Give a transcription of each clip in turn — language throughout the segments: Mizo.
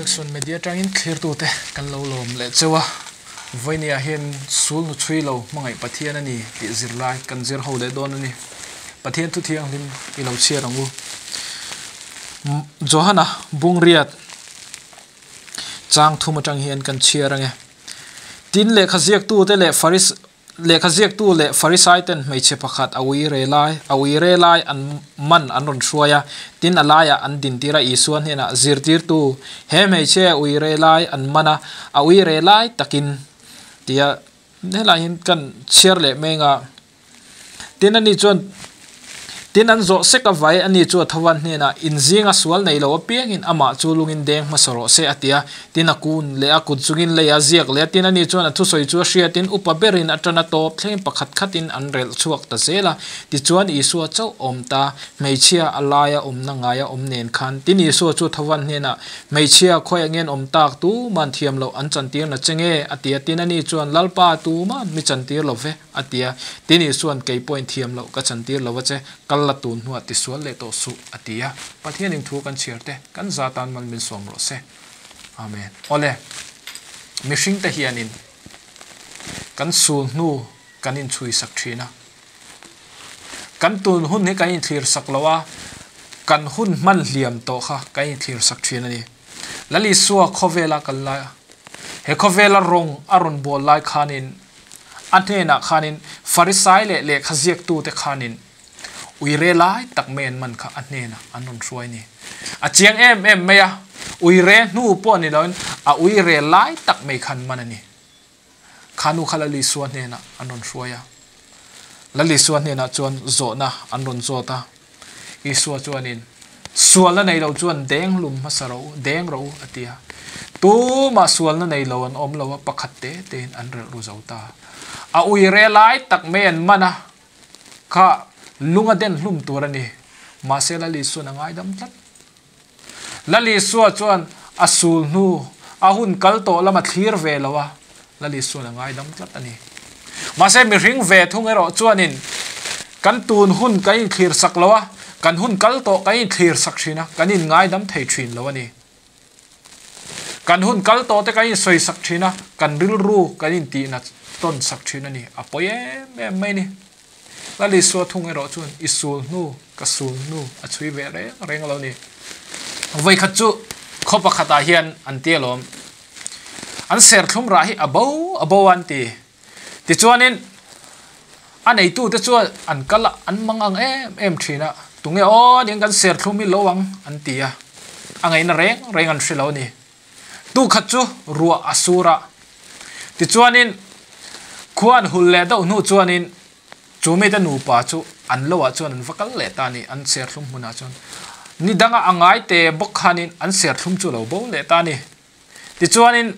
Jackson Media atangin thlirtute kan lo lawm leh cheu a, vawinia hian sul nu chhui lo hmangaih Pathian a ni tih zirlai kan zir ho leh dawn a ni. Pathian thu thianghlim i lo chhiar ang u. Johana Bungriat chang thum atang hian kan chhiar ang e. Tin lehkha ziaktute leh Faris Lehkha ziaktu leh Farisaiten hmeichhe pakhat a ui re lai, a ui re lai an man an rawn hruai a, tin a laiah an dintir a, Isua hnenah, Zirtirtu, he hmeichhe a ui re lai an man a, a ui re lai takin, tia helai hian kan chhiar leh meng a. Tin ani chuan Tin an zawh sek a vai, ani chu a tho a hnenah, Inzinga sual nei lo apiangin amah chu lungin deng hmasa rawh se, a ti a. Tin a kun leh a kut chungin lei a ziak leh a. Tin ani chuan a thusawi chu a hriatin upa berin a tan a tawp thleng pakhat khatin an relh chhuak ta zel a. Tichuan Isua chauh awm ta, hmeichhia a laia awmna ngaia awm nen khan. Tin Isua chu tho a hnenah, Hmeichhia khawiah ngen awm tak tuman thiam loh an chantir na che nge? a ti a. Tin ani chuan, Lalpa, tuman mi chantir lo ve. A ti a, Tin Isua'n kei pawhin thiam loh ka chantir lo a che, kal la tun hnuah tisual leh tawh suh, a ti a. Pathianin thu kan chhiar te, kan za tan mal min sawm rawh se. Amen. Awle, mihringte hianin kan sul hnu kan inchhui sak thin a, kan tun hun hi kan inthlir sak lo a, kan hun hman hliam tawh kha kan inthlir sak thin a ni. Lal Isua khawvela kal lai a, he khawvela rawng a rawn bawl lai khanin A hnenah khanin Farisai leh lehkha ziaktute khanin uire lai tak mai an man kha a hnenah an rawn hruai ni. A chiang em em mai a, uire hnu pawh ni loin a uire lai tak mai khan man a ni. Kha nu kha Lal Isua hnenah an rawn hruai a. Lal Isua hnenah chuan zawhna an rawn zawt a. Isua chuanin, Sualna nei lo chuan deng hlum hmasa rawh u, deng rawh u, a ti a. Tumah sualna nei lo an awm lo a, pakhat te tein an relh ru zo ta. A ui re lai tak mai an man a, kha lung a den hlum tur a ni. Mahse Lal Isua'n a ngaidam tlat. Lal Isua chuan a sul hnu, a hun kal tawh lam a thlir ve lo a, Lal Isua'n a ngaidam tlat a ni. Mahse mihring ve thung erawh chuanin kan tun hun kan inthlir sak lo a, kan hun kal tawh kan inthlir sak thin a, kan inngaidam thei thin lo a ni. Kan hun kal tawh te kan insawi sak thin a, kan rilru kan intihna tawn sak thin a ni. A pawi em em mai a ni. Lal Isua thung erawh chuan i sul hnu, ka sul hnu a chhui ve reng reng lo ni. Vawikhat chu khaw pakhatah hian an ti alawm. An serthlum rah hi a bo a bo a an ti. Tichuanin a neitute chuan an kal a, an mang ang em em thin a, tunge aw aniang kan serthlum hi lo ang an ti a, a ngaihna reng reng an hre lo a ni. Tukhat chu ruah a sur a, tichuanin khua an hul leh deuh hnu chuanin chu mite nupa chu an loah chuan an va kal leh ta a ni, an serthlum hmunah chuan. Ni danga a ngai te bawk khanin an serthlum chu a lo bo leh ta a ni. Tichuanin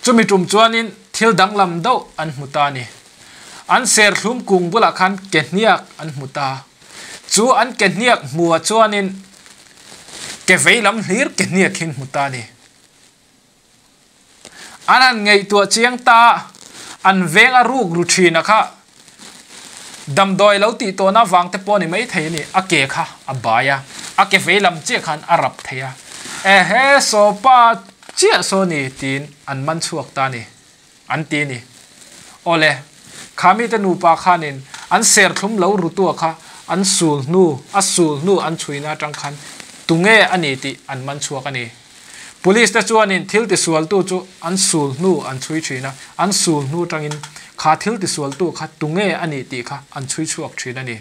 chumi tum chuanin thil danglam deuh an hmu ta a ni. An serthlum kung bulah khan ke hniak an hmu ta. Chu an ke hniak hmuah chuanin Ke vei lam hlir ke hniak hin hmu ta ni. An han ngaihtuah chiang ta, an veng a ruk ru thin a kha damdawi lo tih tawhna vang te pawh ni mai thei a ni, a ke kha a bai a, a ke vei lam chiah khan a rap thei a, ehe sawpa chiah saw ni tiin an man chhuak ta ni, an ti ni. Awle, kha mite nupa khanin an serthlum lo rutua kha an sul hnu, a sul hnu an chhuina atang khan tunge a ni tih an man chhuak a ni. Police te chuanin thil tisualtu chu an sul hnu an chhui thin a, an sul hnu atangin kha thil tisualtu kha tunge a ni tih kha an chhui chhuak thin a ni.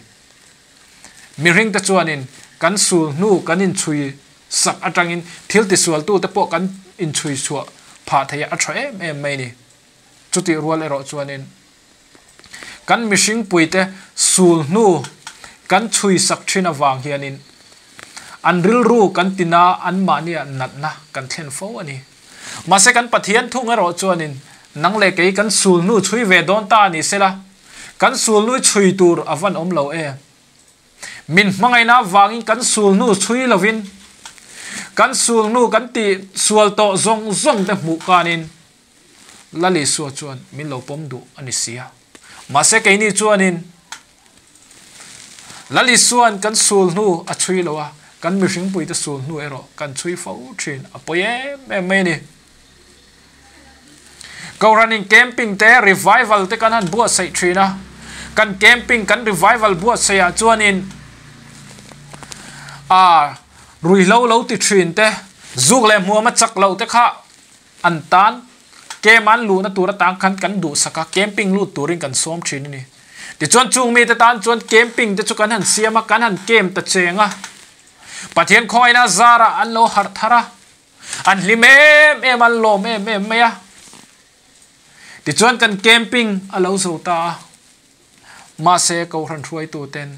Mihring te chuanin kan sul hnu kan inchhui sak atangin thil tisualtu te pawh kan inchhui chhuah phah thei a, a tha em em mai a ni. Chutih rual erawh chuanin kan mihring puite sul hnu kan chhui sak thin avang hianin an rilru kan tina anmahnia natna kan thlen fo a ni. Mahse kan Pathian thung erawh chuanin nang leh kei kan sul hnu chhui ve dawn ta a ni sela, kan sul hnui chhui tur a van awm lo e. Min hmangaihna avangin kan sul hnu chhui lovin kan sul hnu kan tih sual tawh zawng zawng te hmuh kanin Lal Isua chuan min lo pawm duh a ni si a. Mahse keini chuanin Lal Isua'n kan sul hnu a chhui lo a, Kan mihringpuite sul hnu erawh kan chhui fo thin a pawi em em mai a ni. Kohhranin camping te revival te kan han buatsaih thin a, kan camping kan revival buatsaihah chuanin a ruihhlo lo ti thin te, zuk leh hmuam a chak loh te kha an tan camp an luhna tur atang khan kan duhsak a, camping lut turin kan sawm thin a ni. Tichuan chung mite tan chuan camping te chu kan han siam a, kan han camp ta cheng a, Pathian khawngaihna zarah an lo harh thar a. An hlim em em a, an lawm em em mai a. Tichuan kan camping a lo zo ta a. Mahse Kohhran hruaitu ten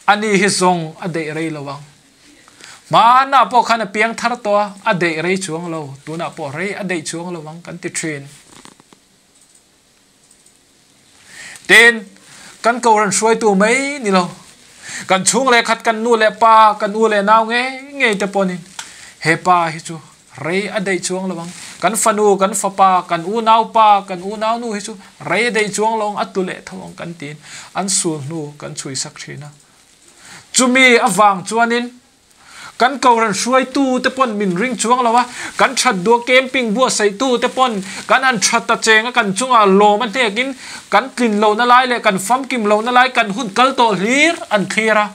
ani hi zawng a deih rei lo ang. Hmanah pawh khan a piang thar tawh a, a deih rei chuang lo, tunah pawh rei a deih chuang lo ang kan ti thin. Tin, kan Kohhran hruaitu mai ni lo, kan chhung leh khat, kan nu leh pa, kan u leh nau ngei ngei te pawhin he pa hi chu rei a daih chuang lo ang, kan fanu, kan fapa, kan unau pa, kan unau nu hi chu rei a daih chuang lo ang, a tu leh tho ang kan tiin an sul hnu kan chhui sak thin a. Chumi avang chuanin Kan Kohhran hruaitu te pawn min ring chuang lo a, kan that duh a camping buatsaihtu te pawn kan han that ta cheng a, kan chungah lawm a hnekin kan tlin lohna lai leh kan famkim lohna lai kan hun kal tawh hlir an thlir a.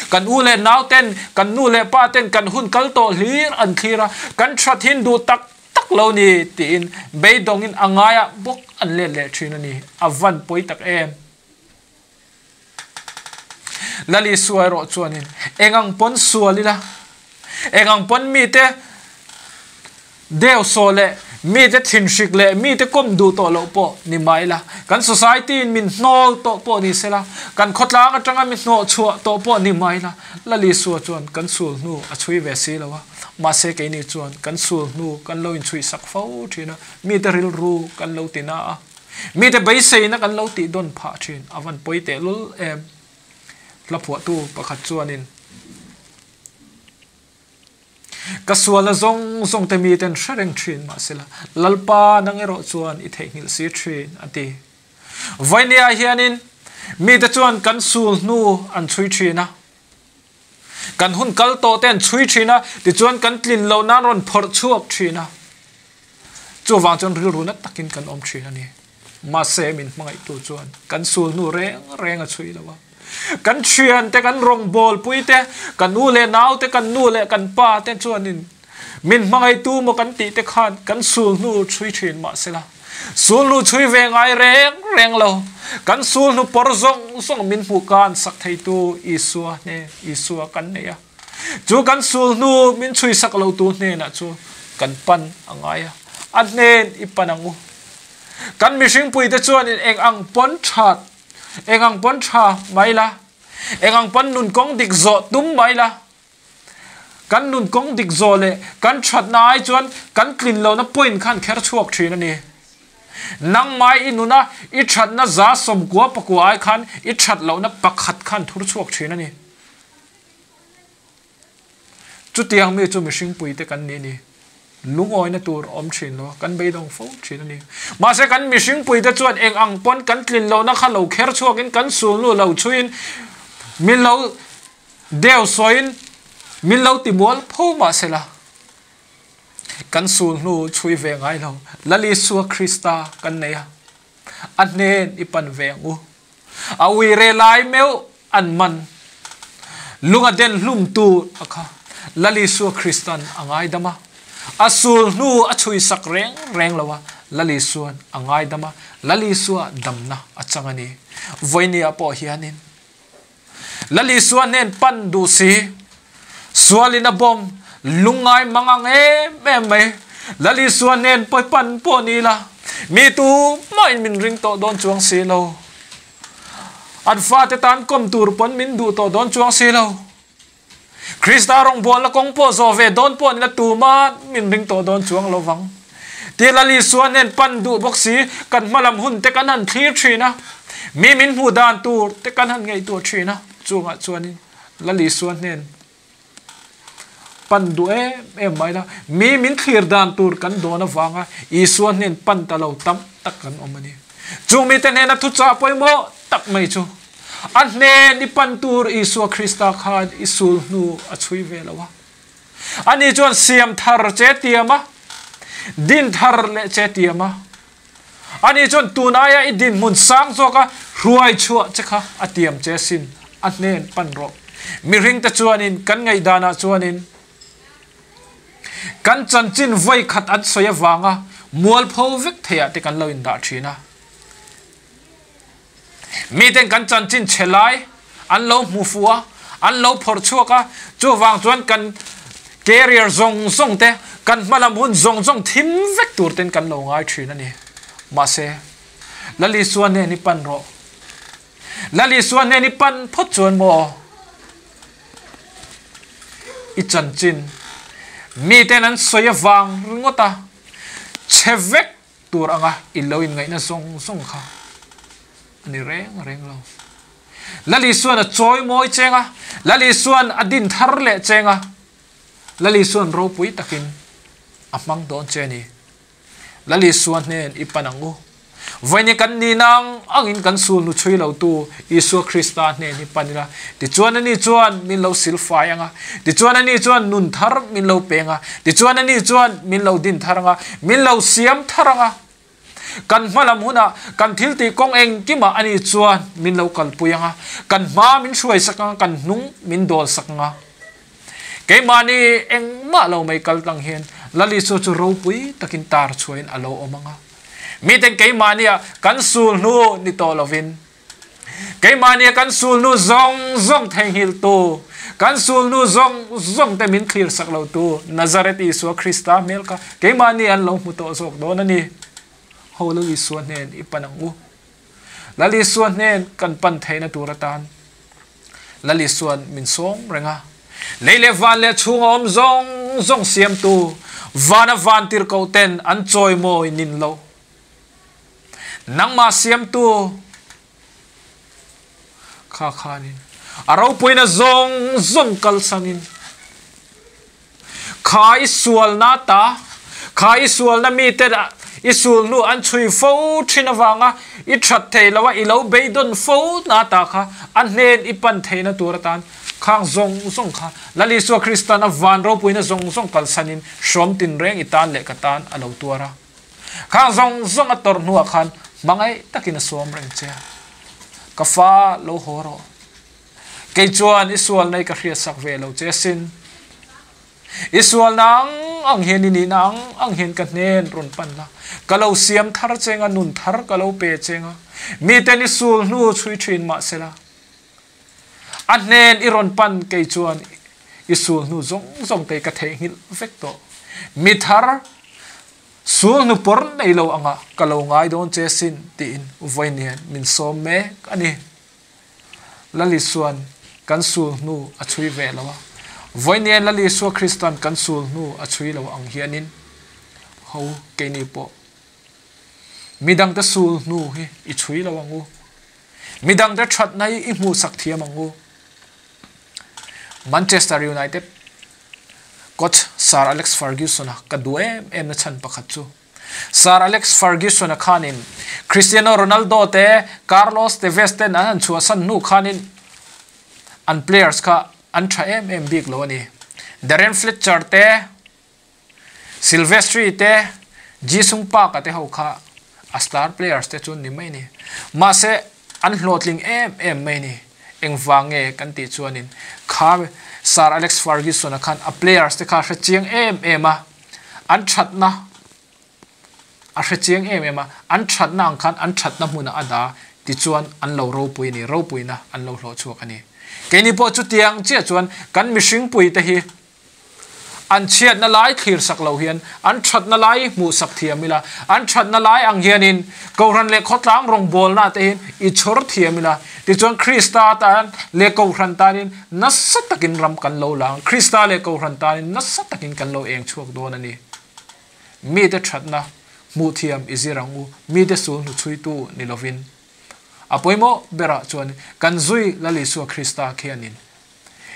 Kan u leh nau ten, kan nu leh pa ten kan hun kal tawh hlir an thlir a, kan that hin duh tak tak lo ni tiin beidawngin a ngaiah bawk an let leh thin a ni. A van pawi tak em. Lal Isua erawh chuanin eng ang pawn sual ila, eng ang pawn mite deuhsawh leh mite thinhrik leh mite kawm duh tawh loh pawh ni mah ila, kan society in min hnawl tawh pawh ni sela, kan khawtlang atanga mi hnawh chhuah tawh pawh ni mah ila, Lal Isua chuan kan sul hnu a chhui ve si lo a, mahse keini chuan kan sul hnu kan lo inchhuihsak fo thin a, mite rilru kan lo ti na a. Mite beiseina kan lo tih dawn phah thin a van pawi teh lul em. Hla phuahtu pakhat chuanin, Ka sualna zawng zawng te miten hre reng thin mahsela, Lalpa nang erawh chuan i theihnghilh si thin, a ti. Vainia hianin mite chuan kan sul hnu an chhui thin a, kan hun kal tawh te an chhui thin a, tichuan kan tlin loh nan rawn phawrh chhuak thin a. Chuvang chuan rilru na takin kan awm thin a ni. Mahse min hmangaihtu chuan kan sul hnu reng reng a chhui lo a. Kan thian te, kan rawngbawlpui te, kan u leh nau te, kan nu leh kan pa te chuanin min hmangaihtu maw kan tih te khan kan sul hnu chhui thin mahsela sul hnu chhui ve ngai reng reng lo. Kan sul hnu pawr zawng zawng min hmuh kan sak theitu Isua hnen, Isua kan nei a. Chu kan sul hnu min chhui sak lo tu hnenah chu kan pan a ngai a, a hnen i pan ang u. Kan mihringpuite chuanin eng ang pawn that, eng ang pawn tha mai la, eng ang pawn nun kawng dik zawh tum mai la, kan nun kawng dik zawh leh kan thatna ai chuan kan tlin lohna point khan kher chhuak thin a ni. Nangmai i nuna i thatna za 90 pakua ai khan i that lohna pakhat khan thur chhuak thin a ni. Chutiang mi chu mihringpuite kan nih ni. Lungawina tur awm thin lo, kan beidawng fo thin a ni. Mahse kan mihringpuite chuan eng ang pawn kan tlin lohna kha lo kher chhuakin kan sulnu lo chhuiin min lo deu sawiin min lo ti mual pho mahsela kan sulhnu chhui ve ngai lo. Lal Isua Krista kan nei a, a hnen i pan ve ang u. A uire lai meuh an man. Lung a den hlum tur a kha Lal Isua Kristan a ngaidam a. A sul hnu a chhui sak reng reng lo a, Lal Isuan a ngaidam a, Lal Isua damna a chang a ni. Vawinia pawh hianin Lal Isua hnen pan duh si, sualin a bawm, lungngai mang ang em em mai. Lal Isua hnen pawi pan pawh ni la, mi tu mahin min ring tawh dawn chuang si lo. An fate tan kawm tur pawn min duh tawh dawn chuang si lo. Krista rawngbawlna kawng pawh zawh ve dawn pawh ni la tuman min ring tawh dawn chuang lo vang. Ti Lal Isua hnen pan duh bawk si, kan hmalam hun te kan han thlir thin a, mi min hmuh dan tur te kan han ngaihtuah thin a, chungah chuanin Lal Isua hnen pan duh em em mai la, mi min thlir dan tur kan dawn avanga Isua hnen pan ta lo tam tak kan awm a ni. Chung mite hnena thuchah pawimawh tak mai chu. A hnen i pan tur Isua Krista khan i sul hnu a chhui ve lo a. Ani chuan siam thar che tiam a, din thar leh che tiam a. Ani chuan tun aia i dinhmun sang zawka hruai chhuah che kha a tiam che sin, a hnen pan rawh. Mihringte chuanin kan ngaihdanah chuanin kan chanchin vawi khat an sawi avanga mualpho vek theiah te kan lo indah thin a. Miten kan chanchin chhe lai an lo hmu fuh a, an lo phawrh chhuak a, chuvang chuan kan career zawng zawng te, kan hmalam hun zawng zawng thim vek tur ten kan lo ngai thin a ni. Mahse, Lal Isua hnen i pan rawh. Lal Isua hnen i pan phawt chuan maw i chanchin miten an sawi avang ringawt a, chhe vek Tur anga i lo inngaihna zawng zawng kha a ni reng reng lo. Lal Isuan a chawi mawi cheng a, Lal Isuan a din thar leh cheng a, Lal Isuan ropui takin a hmang dawn che a ni. Lal Isua hnen i pan ang u. Vawiin kan ni nang angin kan sul nu chhui lotu Isua Krista hnen hi pan ila, tichuan ani chuan min lo silfai ang a, tichuan ani chuan nun thar min lo peng a, tichuan ani chuan min lo din thar ang a, min lo siam thar ang a. Kan hma lam hunah kan thil tih kawng engkimah ani chuan min lo kalpui ang a, kan hma min hruai sak ang a, kan hnung min dawl sak ang a. Keimahni engmah lo mai kal tlang hian Lal Isua chu ropui takin tar chhuahin a lo awm ang a. Miten keimahnia kan sul hnu ni tawh lovin, keimahnia kan sul hnu zawng zawng theihnghilhtu, kan sul hnu zawng zawng te min thlir sak lotu Nazareth Isua Krista hmel kha keimahni an lo hmu tawh zawk dawn a ni. Ho Lal Isua hnen i pan ang u. Lal Isua hnen kan pan theihna tur atan Lal Isuan min sawm reng a. Lei leh van leh chhunga awm zawng zawng siamtu vana van tirhkoh ten an chawimawi nin lo. Nangmah siamtu kha khanin a ropuina zawng zawng kalsanin Kha i sualna ta, kha i sualna mite i sulhnu an chhui fo thin avanga i that thei lo a, i lo beidawn fo na ta kha a hnen i pan theihna tur atan khang zawng zawng kha Lal Isua Kristan a van ropuina zawng zawng kalsanin hrawm tinreng i tan leh ka tan a lo tuar a. Khang zawng zawng a tawrh hnuah khan hmangaih takin a sawm reng che a, Ka fa lo haw rawh. Kei chuan i sualna i ka hriatsak ve lo che sin. I sualna ang ang hian i nihna ang ang hian ka hnen rawn pan la. Ka lo siam thar cheng a, nun thar ka lo pe cheng a. Miten i sul hnu chhui thin mah sela, a hnen i rawn pan kei chuan i sul hnu zawng zawng te ka theihnghilh vek tawh. Mi thar sul hnu pawr nei lo anga ka lo ngai dawn che sin tiin vawiin hian min sawm mek a ni. Lal Isua'n kan sul hnu a chhui ve lo a, vawinia Lal Isua Krista'n kan sul hnu a chhui lo ang hianin ho keini pawh midangte sul hnu hi i chhui lo ang u, midangte thatna hi i hmuhsak thiam ang u. Manchester United coach Sir Alex Ferguson-a ka duh em em na chhan pakhat chu Sir Alex Ferguson-a khanin Cristiano Ronaldo te Carlos Tevez ten an han chhuahsan hnu khanin an players kha an tha em em bik lo a ni. Darren Fletcher te, Silvestri te, Ji-sung Park-a te ho kha a star players te chu an ni mai a ni. Mahse an hlawhtling em em mai a ni. Engvang nge kan tih chuanin kha Sir Alex Ferguson-a khan a players te kha a hre chiang em em a. An thatna a hre chiang em em a, an thatna ang khan an thatna hmunah a dah tichuan an lo ropui a ni, ropuina an lo hlawh chhuak a ni. Keini pawh chutiang chiah chuan kan mihringpui te hi an chhiatna lai thlir sak lo hian an thatna lai hmuh sak thiam ila, an thatna lai ang hianin Kohhran leh khawtlang rawngbawlna te hian i chhawr thiam ila, tichuan Krista tan leh Kohhran tanin nasa takin ram kan lo la ang, Krista leh Kohhran tanin nasa takin kan lo eng chhuak dawn a ni. Mite thatna hmuh thiam i zir ang u, mite sul hnuchhuitu ni lovin. A pawimawh berah chuan kan zui Lal Isua Krista khianin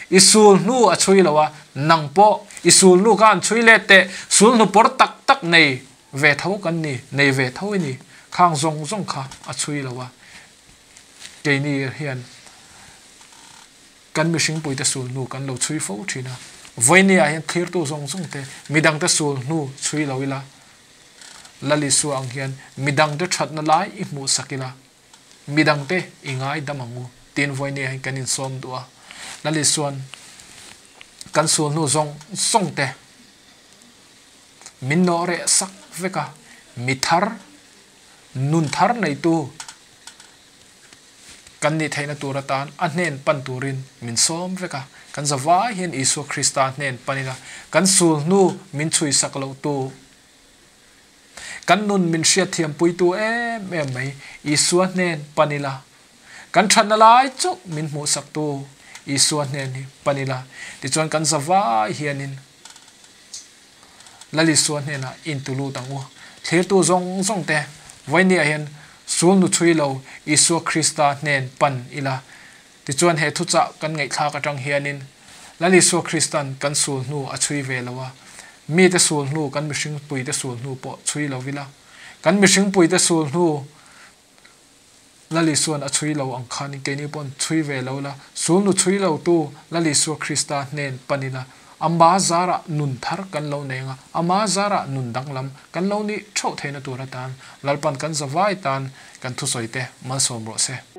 i sul hnu a chhui lo a, nang pawh i sul hnu kha an chhui let teh, sul hnu pawr tak tak nei ve tho kan ni, nei ve tho i ni, khang zawng zawng kha a chhui lo a, keini hian. Kan mihringpuite sulhnu kan lo chhui fo thin a. Vawinia hian thlirtu zawng zawng te midangte sulhnu chhui lo ila, Lal Isua ang hian midangte thatna lai i hmuh sak ila, midangte i ngai dam ang u tiin vawinia hian kan insawm duh a. Lal Isua'n kan sulhnu zawng zawng te min nawh reh sak vek a, mi thar, nun thar neitu, Kan nih theihna tur atan a hnen pan turin min sawm vek a, kan zavai hian Isua Krista hnen pan ila, kan sul hnu min chhui sak loh tu, kan nun min hriatthiam puitu em em mai Isua hnen pan ila, kan thatna lai chauh min hmuh sak tu Isua hnen hi pan ila, tichuan kan zavai hianin Lal Isua hnenah intu lut ang u. Thlirtu zawng zawng te, Vawinia hian sul nu chhui lo Isua Krista hnen pan ila. Tichuan he thuchah kan ngaihthlak atang hianin Lal Isua Kristan kan sul hnu a chhui ve lo a, mite sul hnu kan mihringpuite sul hnu pawh chhui lo ila. Kan mihringpuite sul hnu Lal Isua'n a chhui lo ang khanin keini paw'n chhui ve lo la, sul nu chhui lo tu Lal Isua Krista hnen pan ila, ama zarah nun thar kan lo nei anga, ama zarah nun danglam kan lo nih theuh theihna tur atan Lalpan kan zavai tan kan thusawi te malsawm rawh se.